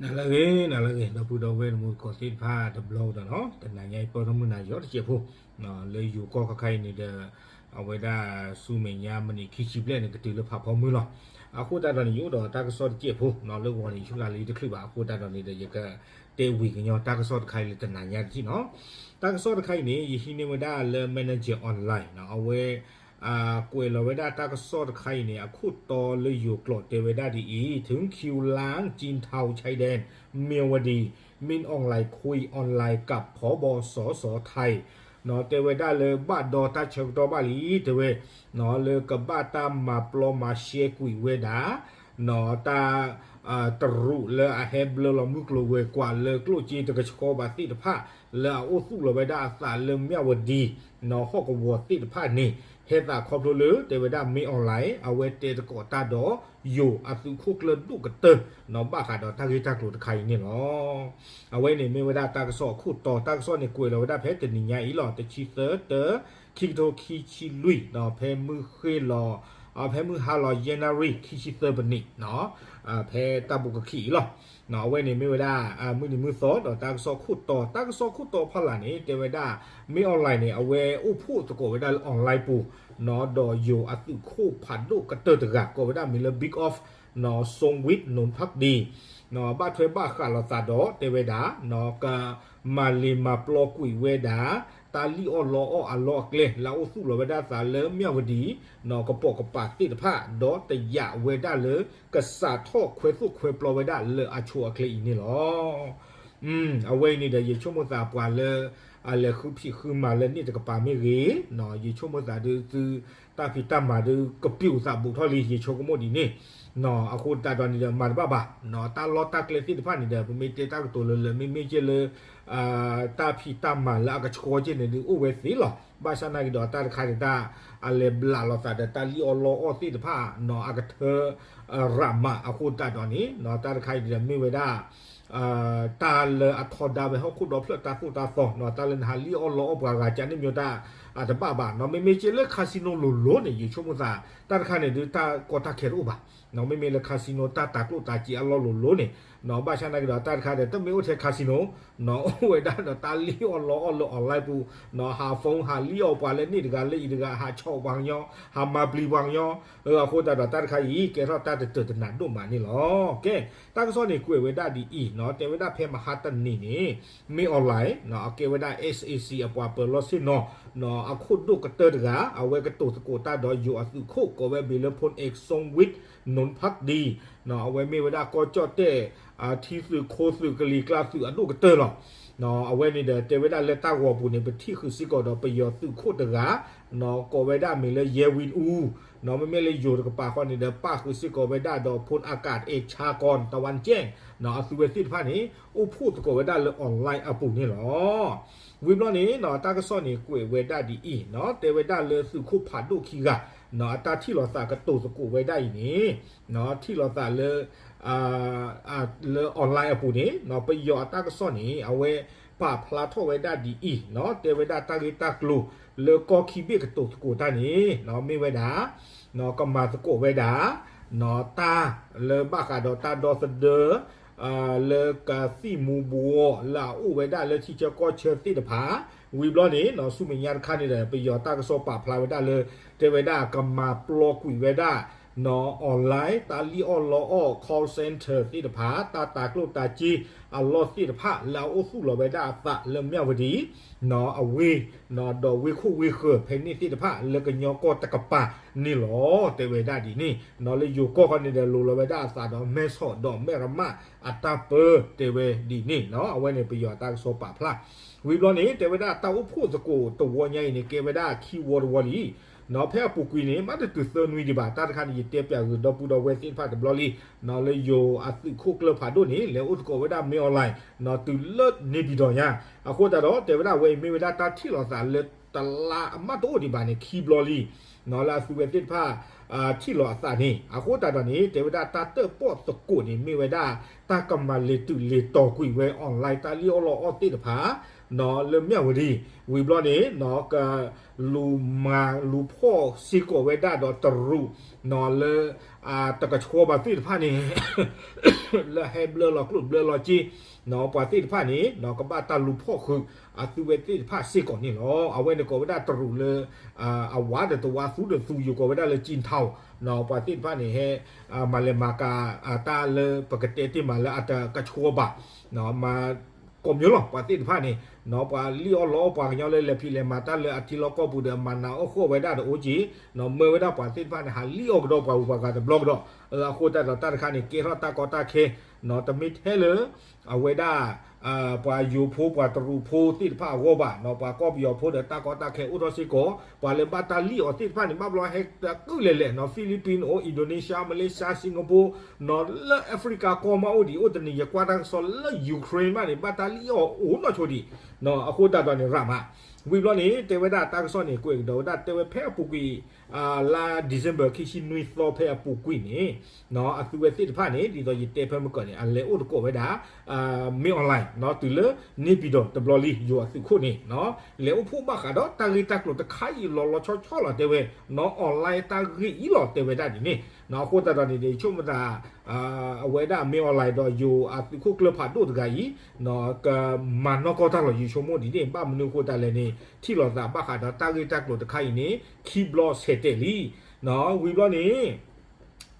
နၤလၢအဂ့ၤ နၤလၢအဂ့ၤ ဒီပုၢ်ဒီဝဲၢ်တံၤသကိးသ့ၣ်တဖၣ်တဘျီကဒီးနီၤ, တနၤညါအံၤပၢၢ်ထီၣ်မုၢ်နၤယီၤတစဲးဖိ လၢယိၤကီၢ်ခါခါအံၤန့ၣ်ဒီး အဝဲဒၣ်ဆူမဲာ်ညါမံးနံးခံဆံဘျဲၣ်န့ၣ် ကတုၤလၢဖးဖီမုၢ်လီၤ. အဃိသတးဒီးန့ၣ် ယအိၣ်ဒီးတၢ်ကစီၣ်တစဲးဖိနီၤ, လၢဂီၤန့ၣ် ယဆူၣ်လၢယတချုးဘၣ် အဃိသတးဒီးန့ၣ်ဒီး ယကတဲဝံၤကညီတၢ်ကစီၣ်တခါအံၤလၢတနၤညါတထံၣ်နီၤ. တၢ်ကစီၣ်တခါအံၤန့ၣ် ယဟံးန့ၢ်ဝဲဒၣ်လၢ Manager Online နီၤ, အဝဲ ကွဲးလီၤဝဲဒၣ်တၢ်ကစီၣ်တခါအံၤန့ၣ် အခိၣ်တီလၢယိၤကျိာ်တဲဝဲဒၣ်ဒ်အံၤ, ถึงคิวล้างจีนเทาชายแดน เมียวดี มีออนไลน์คุยออนไลน์กับ ผบ.สส ไทย နီၤ, တဲဝဲဒၣ်လၢဘၣ်ဒီတၢ်ဆၢကတီၢ်ဘၣ်လံ တဲဝဲ နီၤ, လၢကဘၣ်တၢ်မၤပျီမၤရှဲကွံာ်ဝဲဒၣ် နီၤ, တၢ် တရူးလၢအဟဲဘျၢလီၤမုၢ်ကျိၤဝဲၤကွာ်လၢကျိၣ်စ့တကဆှီဘၣ်သ့ၣ်တဖၣ် လၢအအိၣ်သူၣ်လီၤဝဲဒၣ်အသးလၢမၠၣ်ဝတံ နီၤ, ဟီၣ်ကဝီၤသ့ၣ်တဖၣ်န့ၣ် ဟဲသးခီဖျိလၢတဲဝဲဒၣ် မင်းအောင်လှိုင် အဝဲတဲသကိးတၢ်ဒီးယိၤအသုးခိၣ်ကျၢၢ်ဒိၣ်ကတၢၢ် နီၤ, ဘၣ်ဃးဒီးတၢ်ဂ့ၢ်တၢ်ကျိၤတခါအံၤန့ၣ်လီၤ. အဝဲန့ၣ်မ့ၢ်ဝဲဒၣ်တၢ်ကစီၣ်အခိၣ်တီ, တၢ်ကစီၣ်န့ၣ်ကွဲးလီၤဝဲဒၣ်ဖဲတနံၤညါအံၤလီၤ, တဆံသၢ တၢ ခံကထိခံဆံလွံၢ် နီၤ, ဖဲမုၢ်ဃ့ၢ်လီၤ ဖဲမုၢ်ဟါလီၤ ယဲၢ်နၣ်ရံၣ် ခံဆံသၢပနံး နီၤ, ဖဲတၢ်ဘူးကခံအံၤလီၤ. အဝဲန့ၣ်မ့ၢ်ဝဲဒၣ် မုၢ်နံၤမုၢ်သီဒီးတၢ်ကစီၣ်ခိၣ်တီ, တၢ်ကစီၣ်ခိၣ်တီဖီလာ်န့ၣ် တဲဝဲဒၣ် မင်းအောင်လှိုင် န့ၣ် အဝဲအိၣ်ဖှိၣ်သကိးဝဲဒၣ်လၢ online ပူၤ နီၤ, ဒီးယိၤအသုးခိၣ်ဖးဒိၣ်ကတၢၢ်တဂၤ ကိးဝဲဒၣ်မံၤလၢ Big Off နီၤ, စုန်းဝိတ် နုန်ဖၣ်ဒံ နီၤ, ဘၣ်ထွဲဘၣ်ဃးလိာ်သးဒီးတဲဝဲဒၣ် နီၤ, ကမၤလ့ၤမၤပျီကွံာ်ဝဲဒၣ် တၢ်လံၣ်အီၣ်လီအီၣ်အလီၢ်အကျဲ လၢအအိၣ်သူၣ်လီၤဝဲဒၣ်သးလၢမၠၣ်ဝတံ နီၤ, ကပိာ်ကပၤသ့ၣ်တဖၣ် ဒီးတယာ်ဝဲဒၣ်လၢ ကစးထီၣ်ခွဲသိၣ်ခွဲပျီဝဲဒၣ်လၢအဆိအချ့အံၤန့ၣ်လီၤ. အဝဲအံၤန့ၣ်ဒီး ယဆိကမိၣ်သးပှၤလၢ အလဲၤဃုဖံးဃုမၤလၢန့ၣ်တကပၤမ့ၢ်ဂ့ၤ, ယဆိကမိၣ်သးဒုးသု တၢ်ဖံးတၢ်မၤဒုးကပျုာ်သးဘူးထီၣ်လံ ယဆိကမိၣ်ဒ်န့ၣ်, နီၤ, အဃိသတးဒီးန့ၣ်ဒီး မၤတဘၣ်ဘၣ်, နီၤ, တၢ်လီၢ်တၢ်ကျဲသ့ၣ်တဖၣ်န့ၣ်ဒီး ပမ့ၢ်တဲတၢ်ကတိၤလၢလၢ မ့မ့ၢ်က့လၢ တၢ်ဖံးတၢ်မၤလၢအကဆှီက့န့ၣ်ဒုးအိၣ်ဝဲသ့လီၤ. ဘၣ်ဆၣ်နာ်က့ဒီးတၢ်တခါန့ၣ် တၢ်အလဲၤဘျးလိာ်သးဒီးတၢ်လံၣ်အီၣ်လီအီၣ်သ့ၣ်တဖၣ် နီၤ, အကထၢ ရးမး အဃိသတးဒီးန့ၣ် နီၤ, တၢ်တခါအံၤဒီးမ့ၢ်ဝဲဒၣ် တၢ်လၢအထီဒါဝဲဟီၣ်ခိၣ်ဒီဖျၢၣ်တၢ်သိၣ်တၢ်သီ နီၤ, တၢ်လၢနဟးလံၣ်အီၣ်လီအီၣ်ပှၤဂၤကန့ၣ်မ့ၢ်တၢ်တဘၣ်ဘၣ်, နီၤ, မ့မ့ၢ်က့လၢ casino လိၤလိၤန့ၣ် ယဆိကမိၣ်သး တၢ်တခါန့ၣ်ဒုးတၢ်ကီတၢ်ခဲတအိၣ်ဘၣ်, နီၤ, မ့မ့ၢ်လၢ casino တၢ်တၤကျိၣ်တၤစ့အလီၢ်လိၤလိၤန့ၣ်, နီၤ, ဘၣ်ဆၣ်နာ်က့ဒီးတၢ်တခါဒီး တမ့ၢ်အိၣ်ထဲ casino နီၤ, အိၣ်ဝဲဒၣ်ဒီးတၢ်လံၣ်အီၣ်လီအီၣ်လၢ online ပူၤ, နီၤ, ဟး phone ဟးလံၣ်အီၣ်ပှၤလၢန့ၣ်တဂၤလၢအံၤတဂၤ, ဟးဆီၣ်ပှၤကညီ, ဟးမၤပျံၤပှၤကညီ, အဃိသတးဒီးတၢ်တခါအံၤ ကဲထီၣ်တၢ်တတၢာ်တနးဒိၣ်မးန့ၣ်လီၤ. ကဲ, တၢ်ကစီၣ်န့ၣ်ကွဲးဝဲဒၣ်ဒ်အံၤ, နီၤ, တဲဝဲဒၣ်ဖဲမဟါတနံၤန့ၣ် မင်းအောင်လှိုင် နီၤ, အကဲဝဲဒၣ် SAC အပှၤပၢၤလီၢ်ဆ့ၣ်နီၤ, နီၤ, အခိၣ်ဒိၣ်ကတၢၢ်တဂၤ အဝဲကတိၤသကိးတၢ်ဒီးယိၤအသုးခိၣ် ကိးဝဲဘ့ၣ်လၢ ဖုၣ်အ့း စုန်းဝိတ် နုန်ဖၣ်ဒံ နီၤ, အဝဲမ့ၢ်ဝဲဒၣ်ကီၢ်ကၠီၣ်တဲၣ် ထံသုးခိသုးကလံၤကျါသုးအဒိၣ်ကတၢၢ်လီၤ. နီၤ, အဝဲန့ၣ်ဒီးတဲဝဲဒၣ်လၢတၢ်ဂီၤပူၤန့ၣ် ပထံၣ်ဃုာ်စ့ၢ်ကီးဒီးပယီၤသုးခိၣ်တဂၤ, နီၤ, ကိးဝဲဒၣ်မံၤလၢ ရဲဝင်းဦး, နီၤ, မ့မ့ၢ်လၢယိၤတကပၤဃီန့ၣ်ဒီး ပာ်ဃုာ်စ့ၢ်ကီးဝဲဒၣ်ဒီး ဖိအကးအ့ၣ်ဆါကီၢ် တဝၣ်ကၠဲၣ်, နီၤ, အသုဝဲသ့ၣ်တဖၣ်န့ၣ် အိၣ်ဖှိၣ်သကိးဝဲဒၣ်လၢ online အပူၤန့ၣ်လီၤ. ဝံၤဘျီန့ၣ် နီၤ, တၢ်ကစီၣ်န့ၣ်ကွဲးဝဲဒၣ်ဒ်အံၤ, နီၤ, တဲဝဲဒၣ်လၢသုးခိၣ်ဖးဒိၣ်ခံဂၤ, နီၤ, အတၢ်ထံၣ်လိာ်သးကတိၤသကိးဝဲဒၣ်အံၤန့ၣ်, နီၤ, ထံၣ်လိာ်သးလၢ လၢ online အပူၤန့ၣ်, နီၤ, ပယီၤအတၢ်ကစီၣ်န့ၣ် အဝဲပာ်ဖျါထီၣ်ဝဲဒၣ်ဒ်အံၤ, နီၤ, တဲဝဲဒၣ်တၢ်ဂ့ၢ်တၢ်ကျိၤလၢကီၢ်ခံဘ့ၣ်ကတိၤသကိးတၢ်န့ၣ်, နီၤ, မ့ၢ်ဝဲဒၣ် နီၤ, ကမၤသကိးဝဲဒၣ်, နီၤ, တၢ်လၢဘၣ်ဃးဒီးတၢ်ဒီသဒၢ လၢကသံၣ်မူၤဘှီးလၢအအိၣ်ဝဲဒၣ်လၢထံဆၢကီၢ်ဆၢသ့ၣ်တဖၣ်, ဝံၤဘျီန့ၣ် နီၤ, ဆူမဲာ်ညါတခါန့ၣ်ဒီး ပယီၤတၢ်ကစီၣ်ပာ်ဖျါဝဲဒၣ်လၢ တဲဝဲဒၣ်ကမၤပျီကွံာ်ဝဲဒၣ် နီၤ, online တၢ်လံၣ်အီၣ်လီအီၣ် call center သ့ၣ်တဖၣ် တၢ်တၤကျိၣ်တၤစ့အလီၢ်သ့ၣ်တဖၣ် လၢအအိၣ်သူၣ်လီၤဝဲဒၣ်အသးလၢမၠၣ်ဝတံ နီၤ, အဝ့ၢ်, နီၤ, ဒီးဝ့ၢ်ခိၣ်ဝ့ၢ်ဃၢၤဖဲန့ၣ်သ့ၣ်တဖၣ် လၢကညီကီၢ်တကပၤန့ၣ်လီၤ. တဲဝဲဒၣ်ဒ်န့ၣ်, နီၤ, လၢယိၤကီၢ်ဃီန့ၣ်ဒီး လိၤလီၤဝဲဒၣ်အသးဒီး မဲဆီးဒီးမဲၢ်ရမးအတၢ်ပၢ တဲဝဲဒ်န့ၣ်, နီၤ, အဝဲန့ၣ်ပယီၤတၢ်ကစီၣ်ပာ်ဖျါ. ဝံၤဘျီန့ၣ် တဲဝဲဒၣ်တၢ်အိၣ်ဖှိၣ်သကိးတဝီညါအံၤန့ၣ် ကဲဝဲဒၣ်ခံဝီတဝီလံ. နီၤ, ဖဲအပူၤကွံာ်န့ၣ် မ့ၢ်တတုၤသၢနွံဒံးဘၣ်, တၢ်တခါန့ၣ် ယတဲပၠးဂုာ်ဒီပုၢ်ဒီဝဲၢ်သ့ၣ်တဖၣ်တဘျီလံ. နီၤ, လၢယိၤအသုးခိၣ်ကျၢၢ်ဖးဒိၣ်န့ၣ် လဲၤအိၣ်သကိးဝဲဒၣ် မင်းအောင်လှိုင် နီၤ, တုၤလၢန့ၣ်ပျီၤဒီးညါ, အဃိသတးဒီး တဲဝဲဒၣ်အဝဲအံၤမ့ၢ်ဝဲဒၣ်တၢ်ထံၣ်လိာ်သးလၢတလါအမးတအိၣ်ဒံးဘၣ်န့ၣ် ခံဘျီလံ. နီၤ, လၢအသုဝဲသ့ၣ်တဖၣ် ထံၣ်လိာ်အသးန့ၣ်, အဃိသတးဒီးန့ၣ် တဲဝဲဒၣ်တၢ်တၢၣ်ပီၣ်သကိးန့ၣ် မ့ၢ်ဝဲဒၣ်တၢ်ကမၤလဲၤတုၤလဲၤတီၤကွံာ်ဝဲ online တၢ်လံၣ်အီၣ်လီအီၣ်သ့ၣ်တဖၣ် လၢမၠၣ်ဝတံၤ ဝံၤဘျီန့ၣ် ကလူၤမၤလူၤဖီၣ်စ့ၢ်ကီးဝဲဒၣ်ဒီးတရူး လၢ တကဆှီဘၣ်သ့ၣ်တဖၣ်န့ၣ် လၢဟဲဘျၢလီၤကျိၣ်ဘျၢလီၤစ့ ပှၤသ့ၣ်တဖၣ်န့ၣ် ကဘၣ်တၢ်လူၤဖီၣ်ဃုာ် အသုဝဲသ့ၣ်တဖၣ်စ့ၢ်ကီးန့ၣ်လီၤ. အဝဲန့ၣ်ကိးဝဲဒၣ်တရူးလၢ အဝါဒီးတဝါသူဒီးသူ ယိၤကိးဝဲဒၣ်လၢ ကၠံထီၣ် ပှၤသ့ၣ်တဖၣ်န့ၣ် ဟဲ မၤလဲၤမၤကၤ တၢ်လၢပကတဲတ့ၢ်မးလၢအတကဆှီဘၣ် မၤ ကိးမံၤလီၤ ပှၤသ့ၣ်တဖၣ်န့ၣ် ပှၤလံၣ်အီၣ်လီအီၣ်ပှၤကညီလၢလဲၤဖံးလဲၤမၤတၢ်လၢအထံလီၢ်ကီၢ်ပူၤဒီး မၤနးအီၣ်ဃီၣ်ဝဲဒၣ်ဒီးအိၣ်က့ၤ မၢဝဲဒၣ်ပှၤသ့ၣ်တဖၣ်န့ၣ် ဟးလံၣ်အီၣ်ကဒီးပှၤဂုၤပှၤဂၤတဘျီကဒီး အဃိသတးဒီးတၢ်တခါန့ၣ် ကဲထီၣ်တၢ်ကီတၢ်ခဲ တမ့ၢ်ထဲလၢ အဝဲဒၣ် ပှၤယိၤဖိပှၤတရူးဖိသ့ၣ်တဖၣ်အဂီၢ်ဘၣ် ပှၤကီၢ်ပယီၤဖိဒီးတၢ်ကီတၢ်ခဲအိၣ်ထီၣ်စ့ၢ်ကီး ပှၤလၢဘၣ်တၢ်လံၣ်အီၣ်သ့ၣ်တဖၣ်န့ၣ် ဘၣ်ဘျီဟဲတကုၢ်လဲၤလဲၣ် Philippines အိၣ် Indonesia Malaysia Singapore လၢ Africa ကီၢ်မးအိၣ်ဒံး အိၣ်တနံၤ ယကွၢ်တၢ်ကစီၣ်လၢ Ukraine မးန့ၣ် ဘၣ်တၢ်လံၣ်အီၣ်အိၣ်နီၢ်ဆိဒံး အဃိသတးဒီးန့ၣ် ရၣ်မး ဝံၤဘျီန့ၣ် တဲဝဲဒၣ်တၢ်ကစီၣ်န့ၣ် ကွဲးကဒီးဝဲဒၣ် တဲဝဲဖဲအပူၤကွံာ် လါ December ခံဆံနွံသီဖဲအပူၤကွံာ်န့ၣ် အသုဝဲသ့ၣ်တဖၣ်န့ၣ် ဒ်သိးယတဲဖဲမုၢ်ကီၢ်န့ၣ် အလဲၤအိၣ်သကိးဝဲဒၣ် မင်းအောင်လှိုင် တုၤလၢ နေပြည်တော် တဘျီလံ ယိၤအသုးခိၣ်န့ၣ် လဲၤအိၣ်ဖှိၣ်ဘၣ်ဃးဒီးတၢ်ဂ့ၢ်တၢ်ကျိၤတခါအံၤလီၤလီၤဆီဆီလီၤ တဲဝဲ online တၢ်ဂ့ၢ်အံၤလီၤ တဲဝဲဒၣ်ဒ်န့ၣ် အဃိသတးဒီးန့ၣ် ယဆိကမိၣ်သး အဝဲဒၣ် မင်းအောင်လှိုင် ဒီးယိၤအသုးခိၣ်ကျၢၢ်ဖးဒိၣ်တဂၤအံၤ ကမၤနီၢ်ကီၢ်တၢ်လီၤ ယဆိကမိၣ်ဒ်န့ၣ် ဘၣ်မနုၤအဃိသတးလဲၣ်န့ၣ် ထံၣ်လိာ်သးဘၣ်ဃးဒီးတၢ်ဂ့ၢ်တၢ်ကျိၤတခါအံၤန့ၣ် ခံဘျီဆဲးတဲာ်လံ ဝံၤဘျီန့ၣ်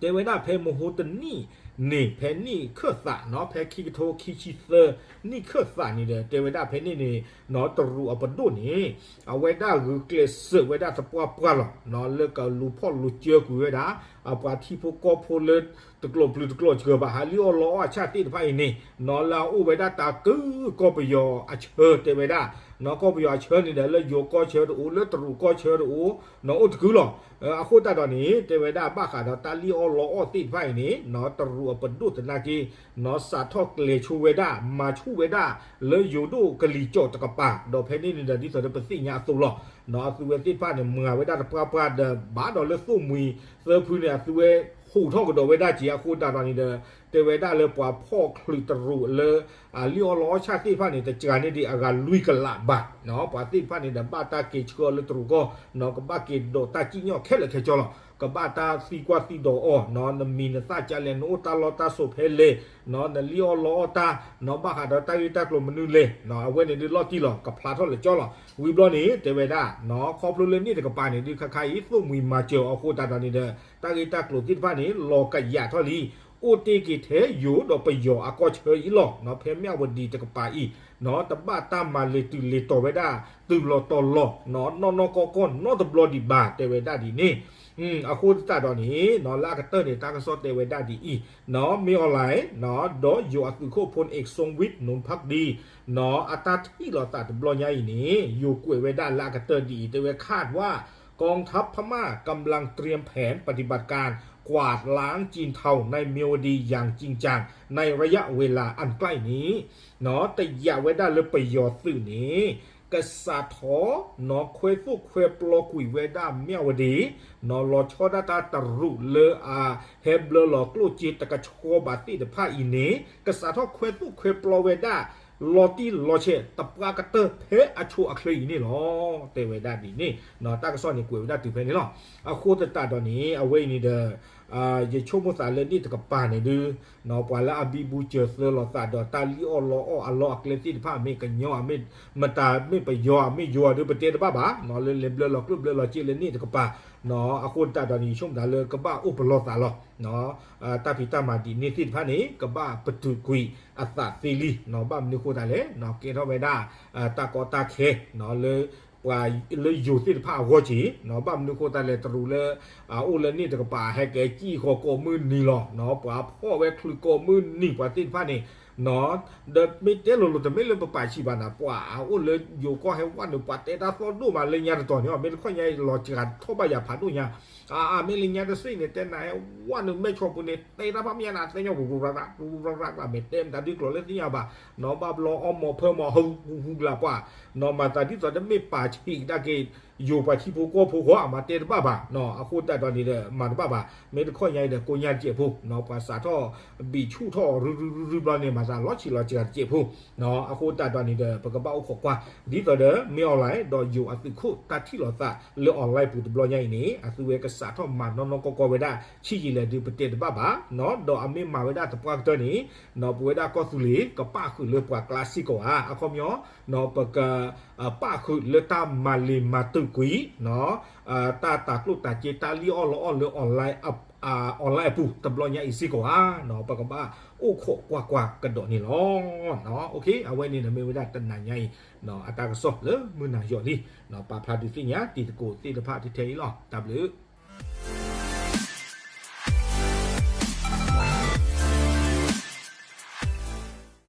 တဲဝဲဒၣ်ဖဲမဟိတနံၣ်န့ၣ် ဖဲနံၣ်ခၢၣ်သးနီၤ ဖဲခံကထိခံဆံသၢ နံၣ်ခၢၣ်သးန့ၣ်ဒီး တဲဝဲဒၣ်ဖဲန့ၣ်န့ၣ် တရူးအပဒိၣ်န့ၣ် အဝဲဒၣ်ဂုာ်ကျဲးစၢးဝဲဒၣ်သပှၢ်ပှၢ်လီၤ လၢကလူၤဖီၣ်လူၤစၢၤကွံာ်ဝဲဒၣ် အပှၤထံဖိကီၢ်ဖိလၢ တကျိၤပျုၤတကျိၤစှၤဘၣ် ဟးလံၣ်အီၣ်လီအီၣ်အဆၣ်သ့ၣ်တဖၣ်အံၤန့ၣ် နီၤလၢအအိၣ်ဝဲဒၣ်တၢ်ကုၢ်ကီၢ်ပယီၤအဆၢတဲဝဲဒၣ် နီၤကီၢ်ပယီၤအဆၢန့ၣ်ဒီး လၢယိၤကီၢ်ဆၢတအိၣ် လၢတရူးကီၢ်ဆၢတအိၣ် နီၤအိၣ်တကုၢ်လီၤ. အဃိသတးဒီးန့ၣ် တဲဝဲဒၣ်ဘၣ်ဃးဒီးတၢ်လံၣ်အီၣ်လီအီၣ်သ့ၣ်တဖၣ်အံၤန့ၣ် နီၤတရူးအပဒိၣ်သနာ်က့ နီၤစးထီၣ်ကျဲၤဆိဝဲဒၣ် မၤဆူၣ်ဝဲဒၣ် လၢယိၤဒိၣ်ကလံၤကၠီၣ်တကပၤ ဒီးဖဲန့ၣ်န့ၣ်ဒီး ဒ်သိးဒီးပသ့ၣ်ညါအသိးလီၤ. နီၤအသုဝဲသ့ၣ်တဖၣ်န့ၣ် မၤဝဲဒၣ်သပှၢ်ပှၢ်ဒီး ဘၣ်ဒီးလၢသိၣ်မှံၤသၢဖုန့ၣ် အသုဝဲဟူးထီၣ်ကဒီးဝဲဒၣ်က့ၤ အဃိသတးဒီးန့ၣ်ဒီး တဲဝဲဒၣ်လၢပှၤဖီၣ်ချုးတရူးလၢ အလံၣ်အီၣ်လီအီၣ်ဆၣ်သ့ၣ်တဖၣ်န့ၣ် တစှၤန့ၢ်ဒံးအဂၤလွံၢ်ကလးဘၣ်. နီၤပှၤသ့ၣ်တဖၣ်န့ၣ်ဒီး ဘၣ်တၢ်က့ၤဆှၢအီၤလၢတရူးကီၢ် နီၤကဘၣ်က့ၤဒိးတၢ်စံၣ်ညီၣ်ခဲလၢာ်ခဲဆ့လီၤ. ကဘၣ်တၢ်သံကွၢ်သံဒိးအီၤ နီၤနမံၤနသၣ်ကလဲၣ် နအိၣ်တၢ်လီၢ်တၢ်ဆိးဖဲလဲၣ် နီၤနလံၣ်အီၣ်လီအီၣ်တၢ် နီၤဘၣ်ဃးဒီးတၢ်ဂ့ၢ်တၢ်ကျိၤမနုၤလဲၣ် နီၤအဝဲန့ၣ်ဒုးလီၤတံၢ်လီၤ ကဖျါထီၣ်လၢကၠီလီၤ. ဝံၤဘျီန့ၣ် တဲဝဲဒၣ် နီၤခီဖျိလၢန့ၣ်တကပၤန့ၣ်ဒုး ခါခါအံၤ သိၣ်မှံၤမၤစၢၤအီၤအဃိသတးဒီးန့ၣ်ဒီး တၢ်ဂ့ၢ်တၢ်ကျိၤသ့ၣ်တဖၣ်န့ၣ် လီၤကယာ်ထီၣ်လံ အိၣ်တ့ၢ်က့ၤထဲယိၤဒီးပယီၤအကီၢ်ဆၢအံၤလီၤ. နီၤဖဲမၠၣ်ဝတံၤတကပၤအံၤ နီၤတဘၣ်တၢ်မၤလဲၤတုၤလဲၤတီၤဝဲဒၣ် တုၤလီၤတီၤလီၤ နီၤနီၢ်နီၢ်ကီၢ်ကီၢ်နီတဘျီဒံးဘၣ် တဲဝဲဒၣ်ဒ်န့ၣ် အဃိသတးဒီးန့ၣ် နီၤလၢအကတၢၢ်န့ၣ် တၢ်ကစီၣ်တဲဝဲဒၣ်ဒ်အံၤ နီၤ မင်းအောင်လှိုင် နီၤဒီးယိၤအသုးခိၣ်ဖိန့ၣ် เอกทรงฤทธิ์ หนุนภักดี နီၤအတၢ်ထံၣ်လိာ်သးတဘျီညါအံၤန့ၣ် ယိၤကွဲးဝဲဒၣ်လၢအကတၢၢ်ဒ်အံၤ တဲဝဲ คาดว่า กองทัพพม่ากำลังเตรียมแผนปฏิบัติการกวาดล้างจีนเทาในเมียวดีอย่างจริงจังในระยะเวลาอันใกล้นี้ နီၤတယာ်ဝဲဒၣ်လၢပယီၤသုးန့ၣ် ကစးထီၣ် နီၤခွဲသိၣ်ခွဲပျီကွံာ်ဝဲဒၣ်မၠၣ်ဝတံၤ နီၤလီၤဆီဒၣ်တၢ်တရူးလၢအ ဟဲဘျၢလီၤကျိၣ်စ့တကဆှီဘၣ်သ့ၣ်တဖၣ်အံၤန့ၣ် ကစးထီၣ်ခွဲသိၣ်ခွဲပျီဝဲဒၣ် လီၤတံၢ်လီၤဆဲး သပှၢ်ကတၢၢ်ဖဲအဆိအချ့အံၤန့ၣ်လီၤ. တဲဝဲဒၣ်ဒ်န့ၣ် တၢ်ကစီၣ်န့ၣ်ကွဲးဝဲဒၣ်တုၤဖဲန့ၣ်လီၤ. အဃိသတးဒီးန့ၣ် အဝဲအံၤန့ၣ်ဒီး ယဆိကမိၣ်သးလၢန့ၣ်တကပၤန့ၣ်ဒုး ပှၤလၢအဘံဘူစၢၤသၢလိာ်သးဒီးတၢ်လံၣ်အီၣ်လီအီၣ်အလီၢ်အကျဲသ့ၣ်တဖၣ် မ့ၢ်ကညီ မတၤမ့ၢ်ပယီၤ မ့ၢ်ယိၤဒုး ပတဲတဘၣ်ဘၣ် လၢလဲၤဘျၢလီၤကျိၣ်ဘျၢလီၤစ့လၢန့ၣ်တကပၤ အဃိသတးဒီးန့ၣ် ယဆိကမိၣ်သးလၢကဘၣ်အိၣ်ပလီၢ်သးလီၤ. တၢ်ဖံးတၢ်မၤဒ်န့ၣ်သ့ၣ်တဖၣ်န့ၣ် ကဘၣ်ပတုာ်ကွံာ်အသးသ့လံ. ဘၣ်မနုၤအဃိသတးလဲၣ် ကဲထီၣ်ဝဲဒၣ် တၢ်ကီတၢ်ခဲ လၢ ပှၤလၢယိၤသ့ၣ်တဖၣ်အဂီၢ်က့ၤ ဘၣ်မနုၤအဃိသတးလဲၣ် တရူးလၢ အအိၣ်လၢန့ၣ်တကပၤ ဟဲကဲကံၣ်ဃီကိးမုၢ်နံၤလီၤ. ပှၤဖီၣ်ဝဲချုးကိးမုၢ်နံၤ ပှၤသ့ၣ်တဖၣ်န့ၣ် ဒီးမ့ၢ်တဲလိၤလိၤ တမ့ၢ်လၢပပာ်ဆံးဘၣ်နၤ ပှၤအအိၣ်လၢယိၤကီၢ်ဟဲဝဲန့ၣ် ပှၤတဲတၢ်သီၣ်ဒိၣ်မးလၢညါတတီၤန့ၣ် မ့ၢ်တခီညါလီၤစှၤထီၣ်ဘၣ်ယၤဖးဒိၣ်ညါ အမ့ၢ်လၢညါတစ့ၣ်န့ၣ် တဲနၤဝဲနုာ်မဲာ်ဆီပူၤန့ၣ် တဲတၢ်ဖးမ့ၢ်ညါနၤ သ့ၣ်ညါပူၤရၤရၤ ရၤရၤ မ့ၢ်တဲမတၤဒုကျိာ်လၢသ့ၣ်ညါဘၣ် နီၢ်ဘၣ်ဘျီအီမိာ်ဖၢမီၤ ဟူးဟူးဟူးလၢပှၤ နီၢ်မၤသးဒ်သိးတမ့ၢ်ပာ်ဆံးကဒါက့ၤ ယိၤပှၤထံဖိကီၢ်ဖိဃီ အမၤတဲတဘၣ်ဘၣ် အဃိသတးဒီးန့ၣ်ဒီး မၤတဘၣ်ဘၣ် မ့ၢ်တခီညါအံၤဒီး ကိးညါတစဲးဖိ နီၢ်ပှၤစးထီၣ် ဘံၣ်ဆူၣ်ထီၣ် ရုရုရုရုဘျီန့ၣ် မၤသးလီၤဆံးလီၤစှၤတစဲးဖိ အဃိသတးဒီးန့ၣ်ဒီး ပကဘၣ်အိၣ်ခိးကွၢ် ဒ်သိးဒီး မ့ၢ် online ဒီးယိၤအသုးခိၣ်တၢ်ထံၣ်လိာ်သးလၢ online ပူၤတဘျီညါအံၤန့ၣ် အသုဝဲကစးထီၣ်မၤနီၢ်နီၢ်ကီၢ်ကီၢ်ဝဲဒၣ် ဆံးယံာ်လဲၣ်ဒုးပတဲတဘၣ်ဘၣ် ဒီးအမ့ၢ်မၤဝဲဒၣ်သပှၢ်ကတၢၢ်န့ၣ် ပဝဲဒၣ်ကီၢ်သူလ့ၤ ကပၣ်ဃုာ်လၢပှၤကျါစ့ၢ်ကီးဧါ အခီပညီ ပက ပၣ်ဃုာ်လၢတၢ်မၤလ့ၤမၤတုာ်ကွံာ် တၢ်တၤကျိၣ်တၤစ့ တၢ်လံၣ်အီၣ်လီအီၣ်လၢ online အပူၤ တဘျီညါအံၤစ့ၢ်ကီးဧါ ပကဘၣ်အိၣ်ခိးကွၢ်ကွၢ်ကဒီးန့ၣ်လီၤ. အဝဲန့ၣ်ဒီးမ့ၢ်ဝဲဒၣ်တနၤညါအံၤ အတၢ်ကစီၣ်လၢမုၢ်နၤယီၤလံ ပာ်ဖျါဒုးသ့ၣ်ညါတံၤသကိးသ့ၣ်တဖၣ်ထဲအံၤလီၤ. တၢ်ဘျုး